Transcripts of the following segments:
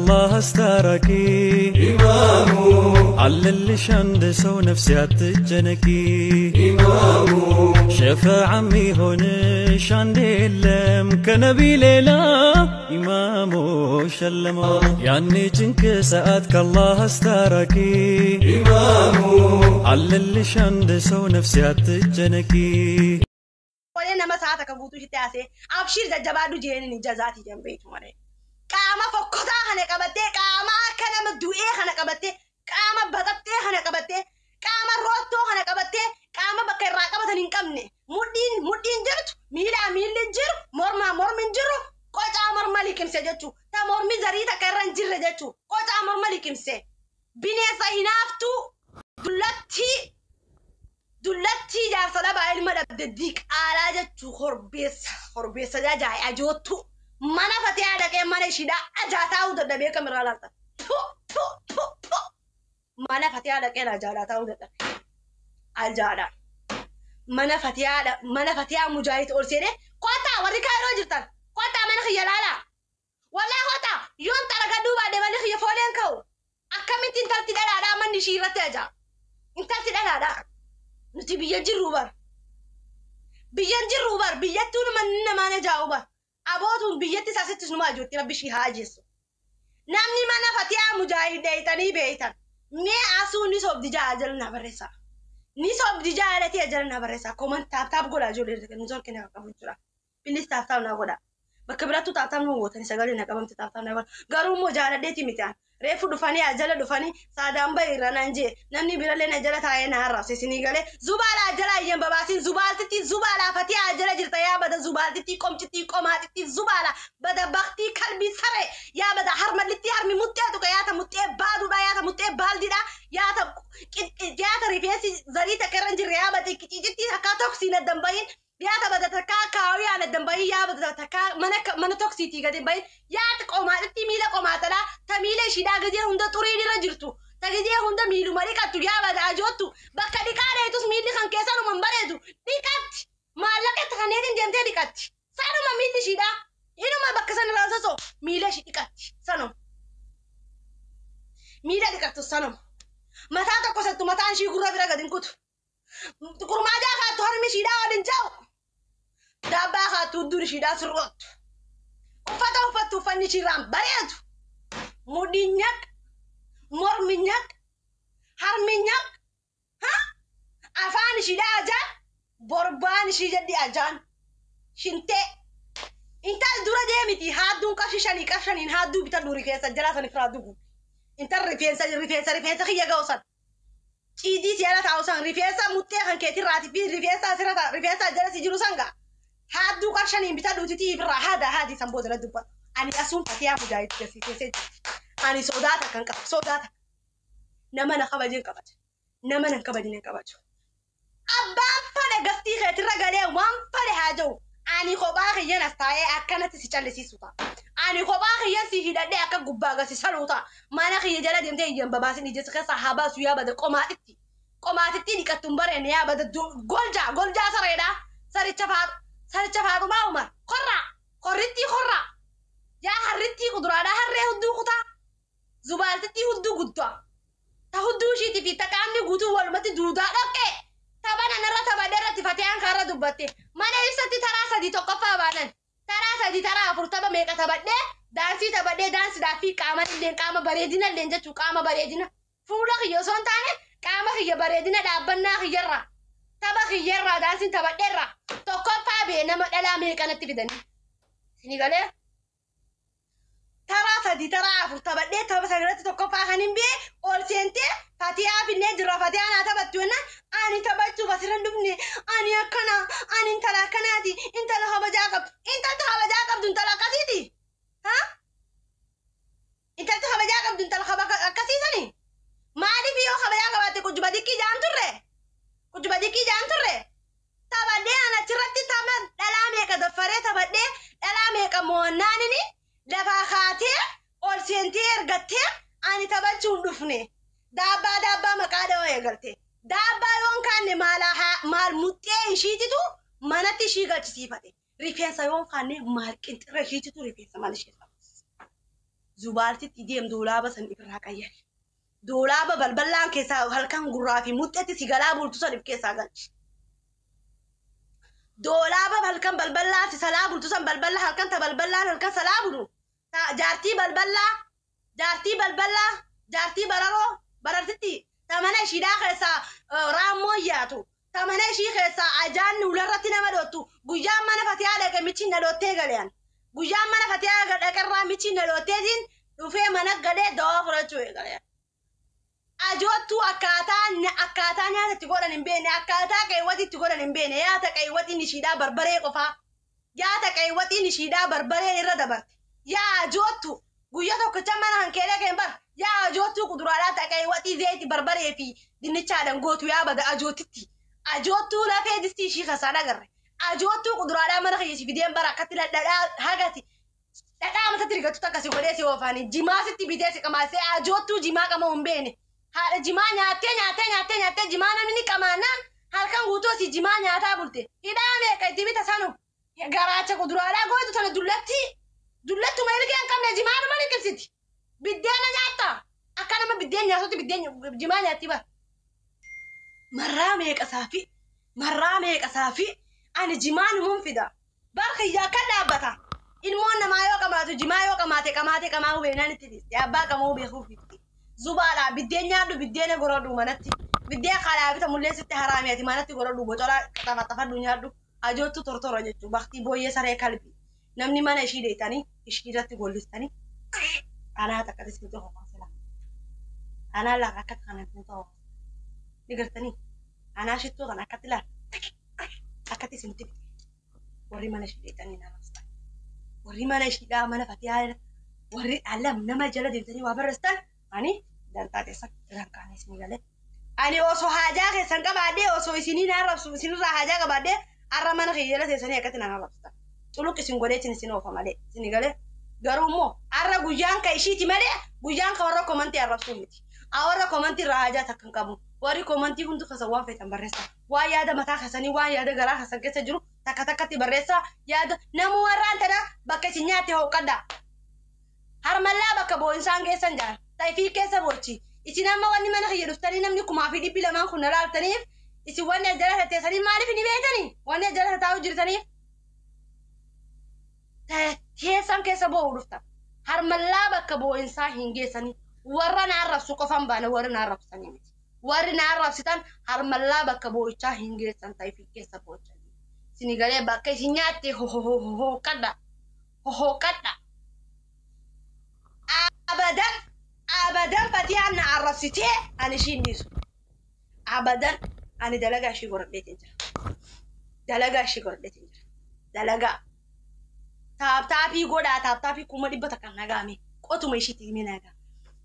አላህ አስታራቂ ኢማሙ አለልሽ አንድ ሰው ነፍሴ አትጨነቂ ኢማሙ ሸፈዓ የሚሆንሽ አንድ የለም ከነቢ ሌላ ኢማሙ ሸለመው ያኔ ጭንቅ ሰዓት ከአላህ አስታራቂ ኢማሙ አለልሽ አንድ ሰው ነፍሴ አትጨነቂ። Qolee nama sa'a takka guutuu ishitti haasee abshiir jajjabaadhu jeeniin jazaatii jambeetu malee. Qaama fokkotaa kana qabattee, qaama akka nama du'ee kana qabattee, qaama baxaxxee kana qabattee, qaama roottoo kana qabattee, qaama bakka irraa qabatan hin qabne, mudhiin mudhiin jirtu, miilaa miilli hin jiru, mormaa mormi hin jiru, qocaa morma liqimse jechuu, ta mormi zarii takka irra hin jirre jechuu, qocaa morma liqimse, bineensa hinaaftuu dullattii dullattii jaarsa dhabaa ilma dhabde diqaalaa jechuu, horbeessa horbeessa jajaa'e ajoottu mana fatee dhaqee mana ishiidhaa ajaa taa'uu dadhabee kamirraa laalta. Tu tu tu tu, mana fatee dhaqee ajaadhaa taa'uu dadhabe ajaadha. Mana fatiyaadha, mana fatiyaa Mujaahid ol seenee, kottaa warri Kaayiroo jirtan kottaa mana kiyya laalaa, wallaahi kottaa, yoon xaragadhuu baadhe manni kiyya fooleen ka'u. Akkamitti intalti dhalaadhaa manni ishii irratti ajaa? Intalti dhalaadhaa, nuti biyya jirru bar, biyyan jirru bar, biyyattuun manni namaan ajaa'u bar, abootuun biyyatti isasittis numa ajoorti. Rabbi ishii haa ajeessu. Namni mana fatiyaa Mujaahid dheeytanii beeytan, mee asuu ni sobdi jaa jala na barreessaa. Ni sobdi jaalatee jala na barreessaa. Comment tap tap godhaa, ijoollee nu zorkine qabu jira. Please tap tap na godhaa. Bakka birattuu tap tap nu gootanii sagalee na qabamte, tap tap na godhaa. Garuu immoo jaaladheeti miti an. Reefu dhufanii ajala dhufanii saadaan bahiirra naan jee, namni birallee na jala taa'ee na arrabse. Isinii galee zubaalaa jala ayyan babaasin zubaaltitti zubaalaa fatiyaa jala jirta, yaa bada zubaaltitti qomcitti qomaaxitti zubaalaa bada baktii kalbii saree, yaa bada harmallitti harmi muxxee tuqa, yaata muxxee baaduudha, yaata muxxee baaldiidha, yaata yaata rifeensi zarii takka irra hin jirre, yaa bada qiciicitti takkaa toksiin addan bahin, yaata bada takkaa kaawiyaan addan bahin, yaa bada takkaa mana mana toksiitii gadi hin bahin, yaata qomaaxitti miila qomaaxadhaa ta miila ishiidhaa gizee hunda xuriin irra jirtu, ta gizee hunda miiluma dhiqattu, yaa bada ajoottu bakka dhiqaa dheetus miilli kan keessanuma hin bareedu, dhiqatti maallaqa itti kanneetiin deemtee dhiqatti, sanuma miilli ishiidhaa inuma bakka san irraa sosoo miila ishii dhiqatti, sanuma miila dhiqattu, sanuma mataa tokko sattu mataan ishii gurra bira gadi hin kutu, qurmaajaa kaattu harmi ishiidhaa waliin ja'u, daabbaa kaattu hudduun ishiidhaa sirroottu, uffata uffattu uffanni ishiirraan bareedu, mudhiin nyaq, mormi nyaq, harmi nyaq, ha afaan ishiidhaa ajaan borbaan ishii jedhi ajaan shintee. Intal dura deemiti haadduun qarshii shanii qarshaniin haadduu bitadhu, rifeensa jalaa san ifraa dugu. Intal rifeensa rifeensa rifeensa kiyya ga'u san ciidii si ala taa'u san, rifeensa muxxee kan keetirraati fi rifeensa asirra taa'u, rifeensa jala si jiru san ga'a haadduu qarshaniin bitadhuuti ifirraa haada haadii san booda dubbadhu. Ani asuun fatiyaa Mujaahid gasii keessee jirti. Ani sodaata kan qabu sodaata nama na kabajin kabaja, nama nan kabajin hin kabaju. Abbaan fadhe gastii keetirra galee waan fadhe haa jiru, ani kophaa kiyyan as taa'ee akkanatti si callisiisu ta'a. Ani kophaa kiyyan si hidhadhee akka gubbaa gasi saluu ta'a. Mana kiyya jala deemtee iyyan babaasin ija si keessaa haa baasu, yaa bada qomaatitti. Qomaatitti dhiqattu hin bareenne, yaa bada goljaa goljaa sareedha. Saricha faatu saricha Faaxumaa Umar korraa korrittii korraa, yaa harrittii kuduraadhaa harree hudduu kutaa zubaaltittii hudduu guddaa ta hudduu ishiitii fi ta qaamni guutuu walumatti duudaa dhoqqee. Taphana narra taphadhe irratti fatiyaan kaarra dubbatte, mana ibsatti taraa sadii tokkoffaa baanan, taraa sadii taraa afur tapha meeqa taphadhee, daansii taphadhee, daansiidhaa fi qaama illeen qaama bareedina illeen jechuu, qaama bareedina fuula kiyya osoo hin taane qaama kiyya bareedina dhaabbannaa kiyyarraa tapha kiyyarraa daansiin taphadheerraa tokkoffaa bee nama dhalaa meeqanatti fidanii isinii galee. Taraa sadii taraa afur taphadhee tapha sana irratti tokkoffaa kan hin bee ol seentee fatiyaa finnee jirra, fatiyaa naa taphattu jennaan, ani taphachuuf asirra hin dhufne, ani akkana, ani intala akkanaati, intala kabajaa qabdu. Intalti kabajaa qabdu intala akkasiiti. Ha, intalti kabajaa qabdu intala akkasiisani? Maaliif yoo kabajaa qabaatte qujuba dikkii jaan turre, qujuba dikkii jaan turre. Taphadhee an achirratti tapha dhalaa meeqa daffaree taphadhee dhalaa meeqa mo'annaanini lafaa kaatee ol seentee ergattee ani taphachuun dhufne daabbaa daabbaa maqaa dhawaa eegalte. Daabbaa yoon kaanne maal maal muxxee ishiititu manatti ishii galchisiifate? Rifeensa yoon kaanne maal qinxirra ishiititu rifeensa mana ishee? Zubaaltitti deem doolaaba san ifirraa qayyari. Doolaaba balballaan keessaa halkan gurraa fi muxxetti si galaa bultu san if keessaa galchi. Doolaaba halkan balballaan si salaa bultu san balballa halkan ta balballaan halkan salaa bulu. Jaartii balballaa jaartii balballaa jaartii bararoo barartitti ta mana ishiidhaa keessaa raammoo yaatu. Ta mana ishii keessaa ajaanni ularratti nama dhoottu guyyaan mana fatiyaa dhaqe michiin na dhoottee galeen. Guyyaan mana fatiyaa dhaqerraa michiin na dhootteetiin dhufee mana galee dawaa fudhachuu eegalee. Ajoottuu akkaataa nyaata itti godhan hin beekne akkaataa qaywwatii itti godhan hin beekne yaata qaywwatiin ishiidhaa barbaree qofaa yaata qaywwatiin ishiidhaa barbareen irra dabarte yaa ajoottu guyyaa tokkicha mana hankeelee dhaqeen bar yaa ajoottuu kuduraadhaa ta qaywwatii zeeti barbaree fi dinnichaadhaan gootu yaa bada ajoottitti ajoottuu lafee distii ishii kasaan agarre ajoottuu kuduraadhaa mana kiyya fideen bara akkatti dhadhaa hagati dhadhaa matatti rigatu takka si godhee si oofaanii jimaa sitti bitee si qamaasee ajoottuu jimaa qama hin beekne. Haadha jimaa nyaattee nyaattee nyaattee nyaattee jimaa namni qamaannaan halkan guutuu asii jimaa nyaataa bulte. Hidhaa meeqa itti bita sanu garaacha kuduraadhaa gootu tana dullatti dullattuma ilgee hin qabne jimaa nama liqimsiti. Biddeena nyaatta akka nama biddeen nyaatutti biddeen jimaa nyaatti bara. Marraa meeqa saafi marraa meeqa saafi ani jimaa numuun fida. Barkiyyaa akka dhaabbata. Ilmoon namaa yoo qamaatu jimaa yoo qamaate qamaate qamaa hubeenaan itti dhiiste abbaa qamaa beekuuf itti. Zubaadha biddeen nyaadhu biddeena gorodhu manatti biddeen kalaa bita mullee sitti haraamiyaati manatti gorodhu bocola xafaxafadhu nyaadhu ajoottu tortora jechuun bakti booyyee saree kalbi namni mana ishii deetanii ishii irratti gollistanii anaa takka isin ta'u sila anaa lafa akka kana isin ta'u ni gartanii anaa shittoo kan akkatti laal akkatti isinitti warri mana ishii deetanii nama warri mana ishiidhaa mana fatiyaa warri alam nama jala deemtanii waa barreessitan ani dantaa keessa irraan isinii galee. Ani osoo haajaa keessan qabaadhee osoo isinii na arrabsu isinirraa haajaa qabaadhee arra mana kiyya jala teessanii akkatti na arrabsitan. Culuq isin godheetiin isin oofa malee isinii galee. Garuu immoo arra guyyaan ka ishiiti malee guyyaan ka warra komantii arrabsuu miti. Warra komantii irraa haajaa takka hin qabu. Warri komantii hundi keessa waan feetan barreessa. Waan yaada mataa keessanii waan yaada garaa keessan keessa jiru takka takkatti barreessa. Yaada namuu warraan tana bakka isin nyaatte hooqadha. Harmallaa bakka boo'insaan keessan jaan. Taifii keessa boochi. Isin amma wanni mana kiyya dhuftanii namni 2200 kun laaltaniif isin wanni ajjala tatteessanii maaliif ni beektanii? Wanni ajjala tattaa'u jirtaniif teessan keessa boo'u dhuftan. Harmallaa bakka boo'insaa hin geessanii warra na arrabsu qofan baane warri na arrabsanii miti. Warri na arrabsitan harmallaa bakka boo'ichaa hin geessan taifii keessa boochanii. Isin galee bakka isin nyaatte hohoqadha. Hohoqadha. Abadan abadan fatiyaan na arrabsitee ani ishiin dhiisu. Abadan ani dalagaa ishii godhadheetiin jira. Dalagaa ishii godhadheetiin jira. Dalagaa. Taaptaapii godhaa taaptaapii 100,000 nagaame qotuma ishiitti himee nagaa.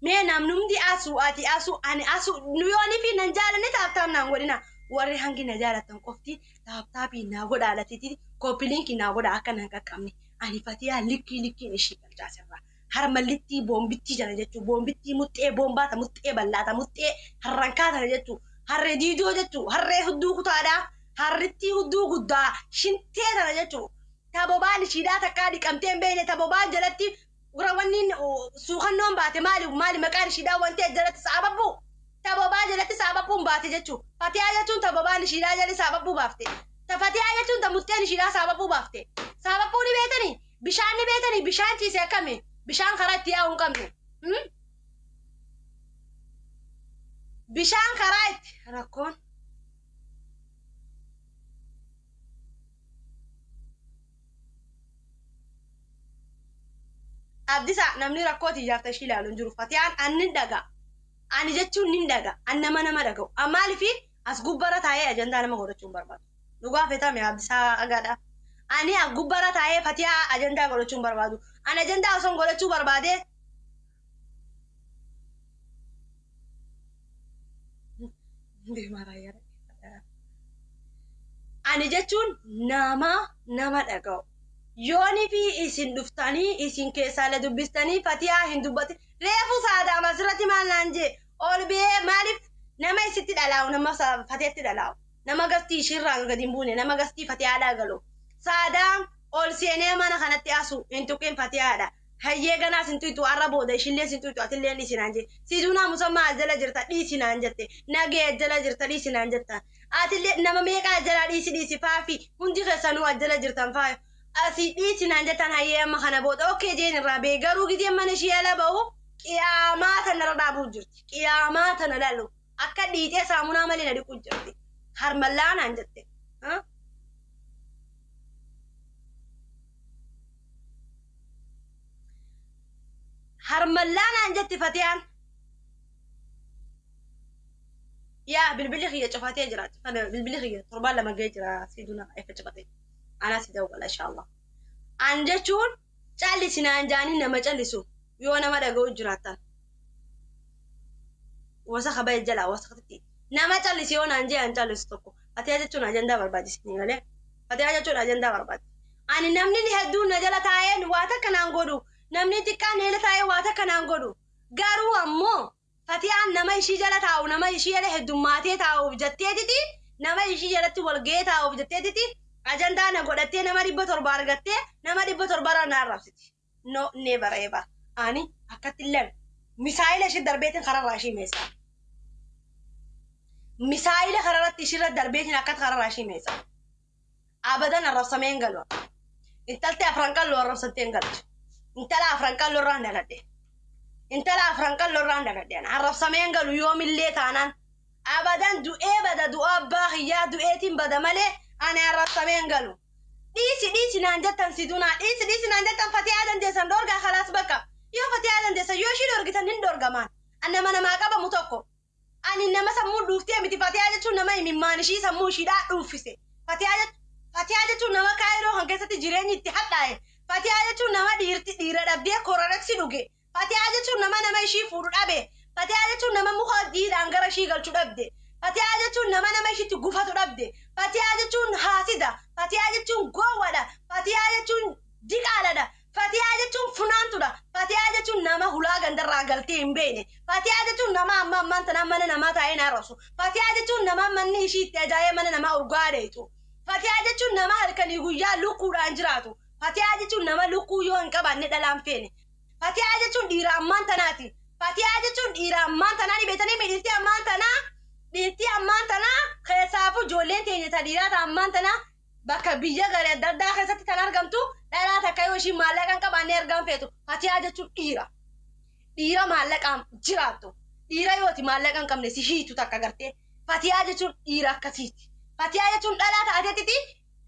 Mee namni hundi asuu ati asuu ani asuu nu yoonii fi nan jaalanne taaptaap naan godhina. Warri hangi na jaalatan qofti taaptaapii naa godhaa latiitii koppiliinkii naa godhaa akka nan qaqqabne. Ani fatiyaa likkii likkiin ishii galchaasirraa. Harmallittii boombittii jala jechuun boombittii muxxee boombaata muxxee bal'aata muxxee harrankaa tana jechuun harree diidoo jechuun harree hudduu kutaadhaa harrittii hudduu guddaa shintee tana jechuun tabobaan ishiidhaa takkaa dhiqamtee hin beekne tabobaan jalatti wanni suukannoon baate maali maali maqaan ishiidhaa wanti jalatti sababu tabobaa jalatti sababuun baate jechuun fatiyaa jechuun tabobaan ishiidhaa jalatti sababuu baafte fatiyaa jechuun ta muxxeen ishiidhaa sababuu baafte sababuu ni beetanii bishaan ni beetanii bishaan ciise akkami bishaan karaa itti yaa'u hin qabne. Bishaan karaa itti rakkoon. Abdisaa namni rakkootii ijaarta ishii ilaalu hin jiru. Fatiyaan ani dhaga. Ani jechuun nin dhaga. An nama nama dhaga'u. Maaliif as gubbarra taa'ee ajandaa nama godhachuu hin barbaadu. Dhugaa feetame Abdisaa agaadha. Ani gubbarra taa'ee fatiyaa ajandaa godhachuu hin barbaadu. Ani ajandaa osoo godhachuu barbaade ani jechuun nama nama dhaga'u. Yoonii fi isin dhuftanii isin keessaa dubbistanii fatiyaa hin dubbatin. Reefu saadaam asirratti maal naan jee ol biyee maaliif nama isitti dhalaa'u nama fatiyaatti dhalaa'u nama gastii ishiirraa gadi hin buune nama gastii fatiyaadhaa galu. Saadaam ol seenee mana kanatti asu hin tuqin fatiyaadha. Hayyee ganaa sin tuytu arra booda ishillee sin tuytu atillee dhiisinaan jette. Siduunaa musammaa as jala jirta dhiisinaan jette. Nagee as jala jirta dhiisinaan jetta. Atillee nama meeqa as jala dhiisi dhiisi faafi hundi keessanuu as jala jirtan faayo. Asii dhiisinaan jettan hayyee amma kana booda okkee jeen irraa bee garuu gizeen mana ishee ala ba'u qiyaamaa tanarra dhaabuu jirti. Qiyaamaa tana lalu akka dhiitee saamunaa malee na dhiquu jirti. Harmallaanaan jette. Harmallaanaan jetti Fatiyaan. Yaa bilbilli kiyya cufatee jira. Bilbilli kiyya torbaan lama ga'ee jira. Siiduna efa cufatee. Anaa si dawwala inshallah. An jechuun callisinaan jaanii nama callisu yoo nama dhaga'u jiraattan. Wasaka bahe jalaa wasakatti. Nama callisi yoo naan jee an callisu tokko. Fatiyaa jechuun ajandaa barbaachisni malee. Fatiyaa jechuun ajandaa barbaachisi. Ani namni hedduun na jala taa'ee waa takka naan godhu. Namni xiqqaan na jala taa'ee waa takka naan godhu. Garuu ammoo Fatiyaan nama ishii jala taa'u nama ishii jala heddummaatee taa'uuf jetteetiti nama ishii jalatti wal ga'ee taa'uuf jetteetiti ajandaa na godhattee nama 700 argattee nama 700 na arrabsiti. No never ever. Ani akkatti illee misaayila ishii darbeetiin kararraa ishii meessaa. Misaayila kararratti ishirra darbeetiin akkatti kararraa ishii meessaa. Abadan arrabsamee hin galu. Intalti afran qalloo arrabsattee hin galtu. Intala afran qalloo irraan dhaladhe. Intala afran qalloo irraan dhaladhe. Arrabsamee hin galu yoomillee taanaan. Abadan du'ee bada du'aa abbaa kiyyaa du'eetiin bada malee ani arrabsamee hin galu. Dhiisi dhiisi naan jettan sidunaa dhiisi dhiisi naan jettan Fatiyaa dandeessan dhoorgaa kalaas bakka. Yoo Fatiyaa dandeessan yoo ishii dhoorgitan hin dhoorgamaan. An nama namaa qabamu tokko. Ani nama sammuu dhuuftee miti Fatiyaa jechuun nama imimmaan ishii sammuu ishiidhaa dhuuffise. Fatiyaa jechuun nama Kaayiroo kan keessatti jireenyi itti hadhaa'e. Fatiyaa jechuun nama dhiirti dhiira dhabdee kororeksi dhuge. Fatiyaa jechuun nama nama ishii fuudhu dhabe. Fatiyaa jechuun nama muka dhiidhaan gara ishii galchu dhabde. Fatiyaa jechuun nama nama ishiitti gufatu dhabde. Fatiyaa jechuun haasida. Fatiyaa jechuun gowwadha. Fatiyaa jechuun diqaaladha. Fatiyaa jechuun funaantudha. Fatiyaa jechuun nama hulaa gandarraa galtee hin beekne. Fatiyaa jechuun nama amma ammaan tanaa mana namaa taa'ee na arrabsu. Fatiyaa jechuun nama manni ishii itti ajaa'ee mana namaa urgaa dheetu. Fatiyaa jechuun nama halkanii guyyaa lukkuudhaan jiraatu. Fatiyaa jechuun nama lukkuu yoo hin qabaanne dhalaan feene. Fatiyaa jechuun dhiira ammaan tanaati. Fatiyaa jechuun dhiira ammaan tanaa ni beektanii dhiirti ammaan tanaa dhiirti ammaan tanaa keessaafuu ijoolleen teenya ta dhiiraa ta ammaan tanaa bakka biyya garee adda addaa keessatti kan argamtu dhalaa takka yoo ishiin maallaqa hin qabaanne argan feetu. Fatiyaa jechuun dhiira. Dhiira maallaqaan jiraattu. Dhiira yooti maallaqa hin qabne si hiitu takka gartee. Fatiyaa jechuun dhiira akkasiiti. Fatiyaa jechuun dhalaa taateetiti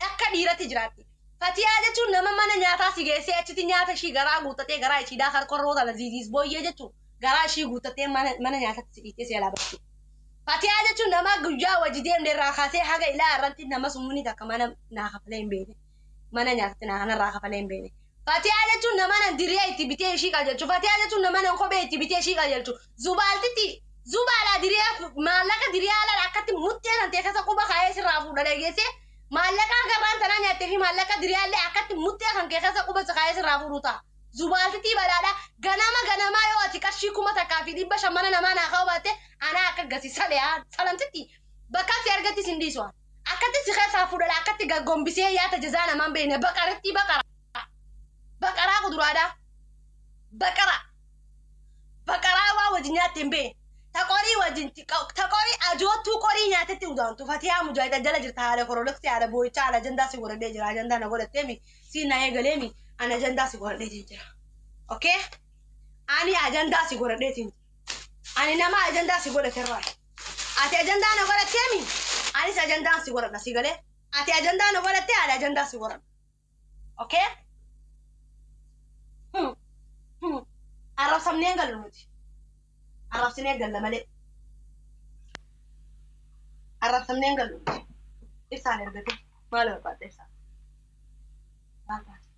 akka dhiiratti jiraatti. Fatiyaa jechuun nama mana nyaataa si geessee achitti nyaata ishii garaa guuttatee garaa ishiidhaa harkorroo tana ziiziis booyyee jechuun garaa ishii guuttatee mana nyaatatti si dhiitee si alaa baatti. Fatiyaa jechuun nama guyyaa wajji deemne irraa kaasee haga ilaa irratti nama sumuni takka mana naa kafalee hin beekne. Mana nyaatatti naa kanarraa kafalee hin beekne. Fatiyaa jechuun nama nan diriyaa itti bitee ishii qajeelchu. Fatiyaa jechuun nama nan kophee itti bitee ishii qajeelchu. Zubaaltitti zubaalaa diriyaa maallaqa diriyaa ala akkatti muttee nan ta'e keessa quba kaayee sirraa fuudha dhageessee maallaqa garraan tanaa nyaattee fi maallaqa diriyaallee akkatti muttee kan kee keessa quba kaayee sirraa fuudhu ta'a. Zubaaltitti balaadha. Ganama ganamaa yoo ati qarshii 1500 mana namaa naa kaa'u baatte anaa akka gasi salee salamtitti bakka si argatti sin dhiisu. Akkatti si keessaa fuudhadha akkatti gaggombisee yaata jazaa namaan beekne baqaratti baqara. Baqaraa kuduraadha. Baqara. Baqaraa waa wajjin nyaatte hin beekne. Ta qorii wajjin ta qorii ajoottuu qorii nyaatetti udaantu. Fatiyaa mujaahida jala jirta haala koroleksi haala boo'ichaa haala ajandaa si godhadhee jira. Ajandaa na godhatteemi siin na eegaleemi ani ajandaa si godhadheetiin jira. Okay? Ani ajandaa si godhadheetiin jira. Ani nama ajandaa si godhaterraa. Ati ajandaa na godhatteemi anis ajandaa si godhadha si galee. Ati ajandaa na godhattee ani ajandaa si godhadha. Okay? Arrabsamnee hin gallu nuti. Arrabsinee galla malee. Arrabsamnee hin gallu nuti. Ibsaan ergate maal barbaadde ibsaan? Maal taate?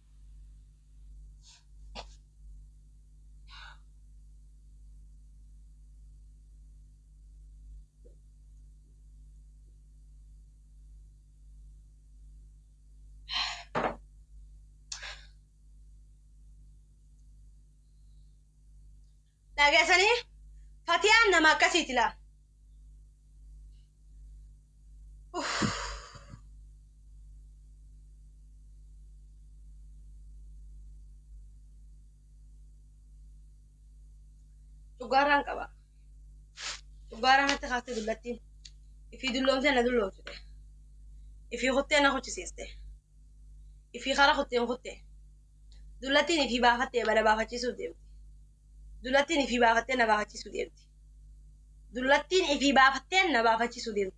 Dhageessanii Fatiyaan nama akkasiiti laa. Coggaarraan qaba. Coggaarraan natti kaastee dullattiin. Ifii dulloomtee na dulloomsite. Ifii kuttee na kuchisiiste. Ifii kara kutteen kuttee. Dullattiin ifii baafattee bada baafachiisuuf deemti. Dullattiin ifii baafattee na baafachiisuu deemti. Dullattiin ifii baafattee na baafachiisuu deemti.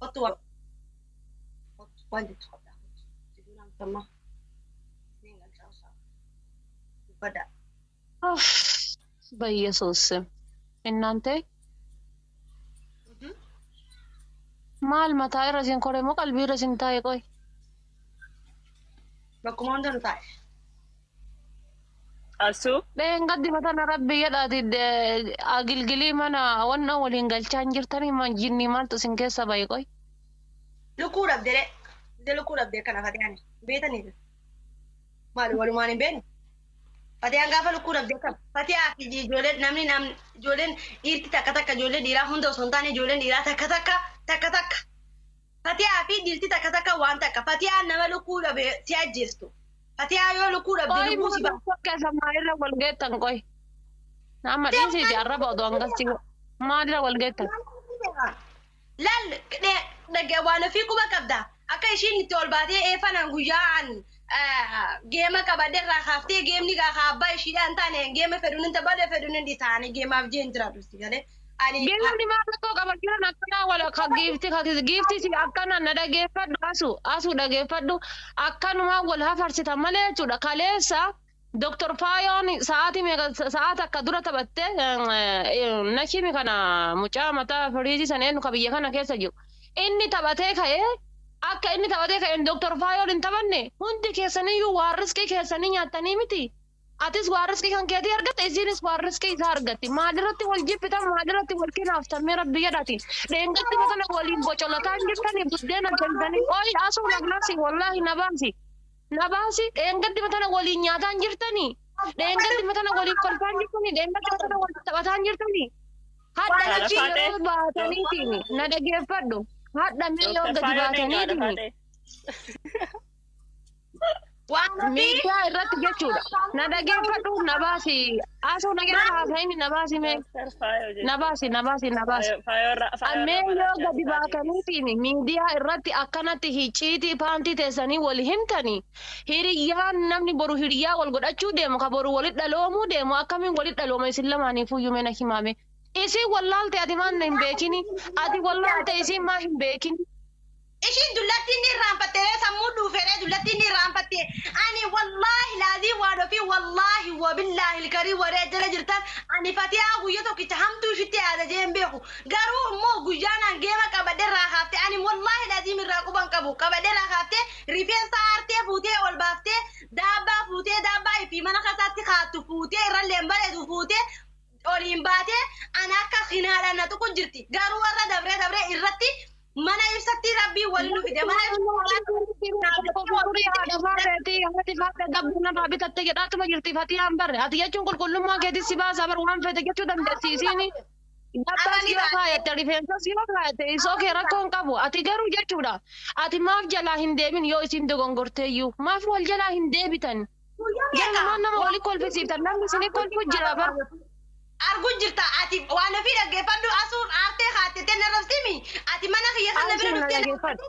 Kottu waan waan jettu qabda. Jiduu namtamma. Niin galchaa usaa. Dubbadhaa. በኢየሱስ ስም እናንተ maal mataa irra isin kore moo qalbii irra isin taa'e qoy? Bakkuma hunda nu taa'e. Asuu Dheengaddi matana rabbi jedhaati agilgilii mana wanna waliin galchaa hin jirtanii jinni maaltu isin keessa bahe qoy? Lukkuu dhabdee de lukkuu dhabdee kana Fatiyaan beetaniif. Maali walumaan hin beeknu? Fatiyaan gaafa lukkuu dhabdee kana Fatiyaa fi ijoolleen namni namni ijoolleen dhiirti takka takka ijoolleen dhiiraa hunda osoo hin taane ijoolleen dhiiraa takka takka takka takka. Fatiyaa fi dhiirti takka takka waan takka. Fatiyaan nama lukkuu dhabe si ajjeestu. Fatiyaa yoo lukkuu dhabde Qoy lukkuu si ba'a. keessa maalirra wal geettan qoy? Nama dhiisiiti arraba odoo hangasii maalirra wal geettan? Laal dhagee waan ofii quba qabda. Akka ishiin itti ol baatee eefanaan guyyaan geema qabadde irraa kaaftee geemni gaafa abbaa ishiidhaan taane geema fedhuun hin taphadhe fedhuun hin dhisaane geemaaf jeen jiraatu si galee. Ani Geemni maal rakkoo qaba jiran akkanaa wal ka giifti ka giifti si akkana na dhageeffadhu asu asu dhageeffadhu akkanumaa wal hafarsitan malee jechuudha kaleessa Doktor Faayoon sa'aatii meeqa sa'aata akka dura taphatte nashimi kana mucaa mataa firiijii sana eenyu ka biyya kana keessa jiru inni taphatee ka'ee akka inni taphatee ka'een Doktor Faayoon hin taphanne hundi keessaniyyuu waan riskii keessanii nyaattanii miti. Atis waan riskii kan keetii argatte isiinis waan riskii isaa argatti. Maalirratti wal jibbitan maalirratti wal kinaaftan mee rabbi jedhati. Dheengaddi kana waliin bocolataa hin jirtanii buddeena toltanii oyi asuu nagnaasi wallaahi na baasi. Na baasi dheengaddi matana waliin nyaataa hin jirtanii. Dheengaddi matana waliin kolfaa hin jirtanii. Dheengaddi matana waliin taphataa hin jirtanii. Hadha Haadha achi Faatee. yeroo baataniitiin na dhageeffadhu. Hadha mee yoo Dooktar gadi Faayoon eenyu haadha baataniitiin Faatee? waan ofii miidiyaa irratti jechuudha. Na dhageeffadhu na baasi. Asuu na jala haasa'ini na baasi mee. Dooktar Faayoo Na jechuudha. baasi na baasi na baasi. Faayoorraa Ammee Faayoorraa yoo barachaa gadi isaatii. baataniitiin miidiyaa irratti akkanatti hicciitii paantii teessanii wal himtanii hiriyyaan namni boru hiriyyaa wal godhachuu deemu ka boru walit dhaloomuu deemu akkamiin walit dhalooma isin lamaaniif iyyuu mee na himaame. Isin wallaalte ati maan hin beekini ati wallaalte isin maa hin beekini. Ishiin dullattiin ni irraanfattee sammuu dhuufeeree dullattiin ni irraanfattee ani wallaahi laazii waan ofii wallaahi wabillaahi ilkarii waree jala jirtan ani Fatiyaa guyya tokkicha hamtuu ishitti yaada jee hin beeku garuu immoo guyyaan an geema qabadhe irraa kaaftee ani wallaahi laaziim irraa quban qabu qabadhe irraa kaaftee rifeensa aartee fuutee ol baaftee daabbaa fuutee daabbaa ifii mana kasaatti kaattu fuutee irrallee hin bareedu fuutee oliin baatee ana akka hinaadhaan na tuqu jirti garuu warra dabree dabree irratti mana ibsatti rabbii waliin nu fide mana Bitatte jedhaatuma jirti Fatiyaan barre ati jechuun qulqullummaa keetii si baasaa bar waan fete jechuu dandeessi isiin. Dabbaas yoo kaayatte rifeensas yoo kaayatte isoo kee rakkoo hin qabu ati garuu jechuudha ati maaf jalaa hin deebin yoo isin dogongorteeyyuu maaf wal jalaa hin deebitan jallumaan nama walii kolfisiiftan namni isinii kolfu jira bar. Argu jirta ati waan ofii dhaggeeffadhu asuun aartee kaattee na rabsimi ati mana kiyya kana bira Asuu na dhuftee dhageeffadhu.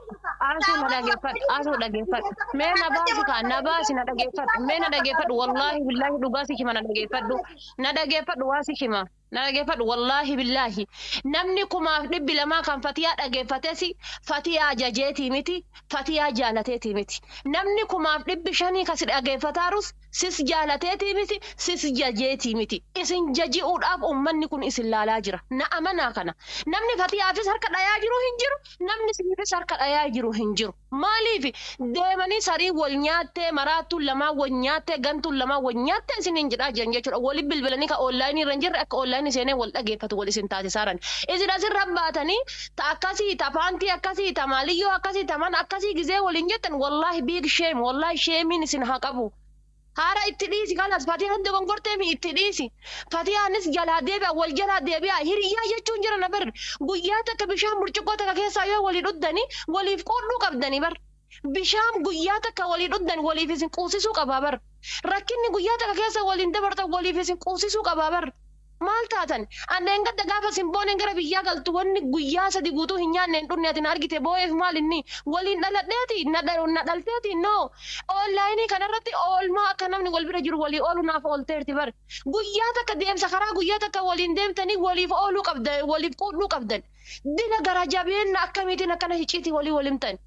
Asuu na dhageeffadhu. Asuu dhageeffadhu. Mee na baasi kaa na baasi na dhageeffadhu. Mee na dhageeffadhu. Wallaahi billaahi dhugaa si hima na dhageeffadhu. Na dhageeffadhu waa si hima. Na dhageeffadhu wallaahi billaahi. Namni 2,200 kan Fatiyaa dhageeffates Fatiyaa jajeetii miti. Fatiyaa jaalateetii miti. Namni 5,500 kan si dhageeffataarus sis jaalateetii miti. Sis jajeetii miti. Isin jaji'uudhaaf uummanni kun isin laalaa jira. Na amanaa kana. Namni Fatiyaafis harka dhayaa jiru hin jiru. Namni siifis harka dhayaa jiru hin jiru. Maaliif deemanii sarii wal nyaattee maraattuun lamaa wal nyaattee gantuun lamaa wal nyaattee isiniin jedhaa jiran jechuudha. Waliin bilbilanii kan onlaayinii irra hin jirre akka onlaayinii seenee wal dhageeffatu wal isin taasisaaran. Isin asirra baatanii ta akkasii ta paantii akkasii ta maaliyyoo akkasii ta mana akkasii gizee waliin jettan wallaahi big shame wallaahi sheemiin isin haa qabu. Haara itti dhiisi kanas Fatiyaan dogongorteemi itti dhiisi. Fatiyaanis jalaa deebi'a wal jalaa deebi'a hiriyyaa jechuun jira na bar guyyaa takka bishaan burcuqqoo takka keessaa yoo walii dhuddani waliif qoodhuu qabdani bar bishaan guyyaa takka walii dhuddan waliif isin quusisuu qabaa bar. Rakkinni guyyaa takka keessa waliin dabartan waliif isin quusisuu qabaa bar. Maal taatan? Anneen gadda gaafa isin booneen gara biyyaa galtu wanni guyyaa sadi guutuu hin nyaanne hin dhunne ati na argite boo'eef maal inni waliin dhaladheeti na dhalteeti no. Onlaayinii kanarratti oolmaa akka namni wal bira jiru walii oolu naaf oolteerti bar. Guyyaa takka deemsa karaa guyyaa takka waliin deemtanii waliif ooluu qabdan waliif quudhuu qabdan. Dila gara jabeenna akkamiitiin akkana hicciitii walii walimtan.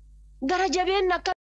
Gara jabeenna akka.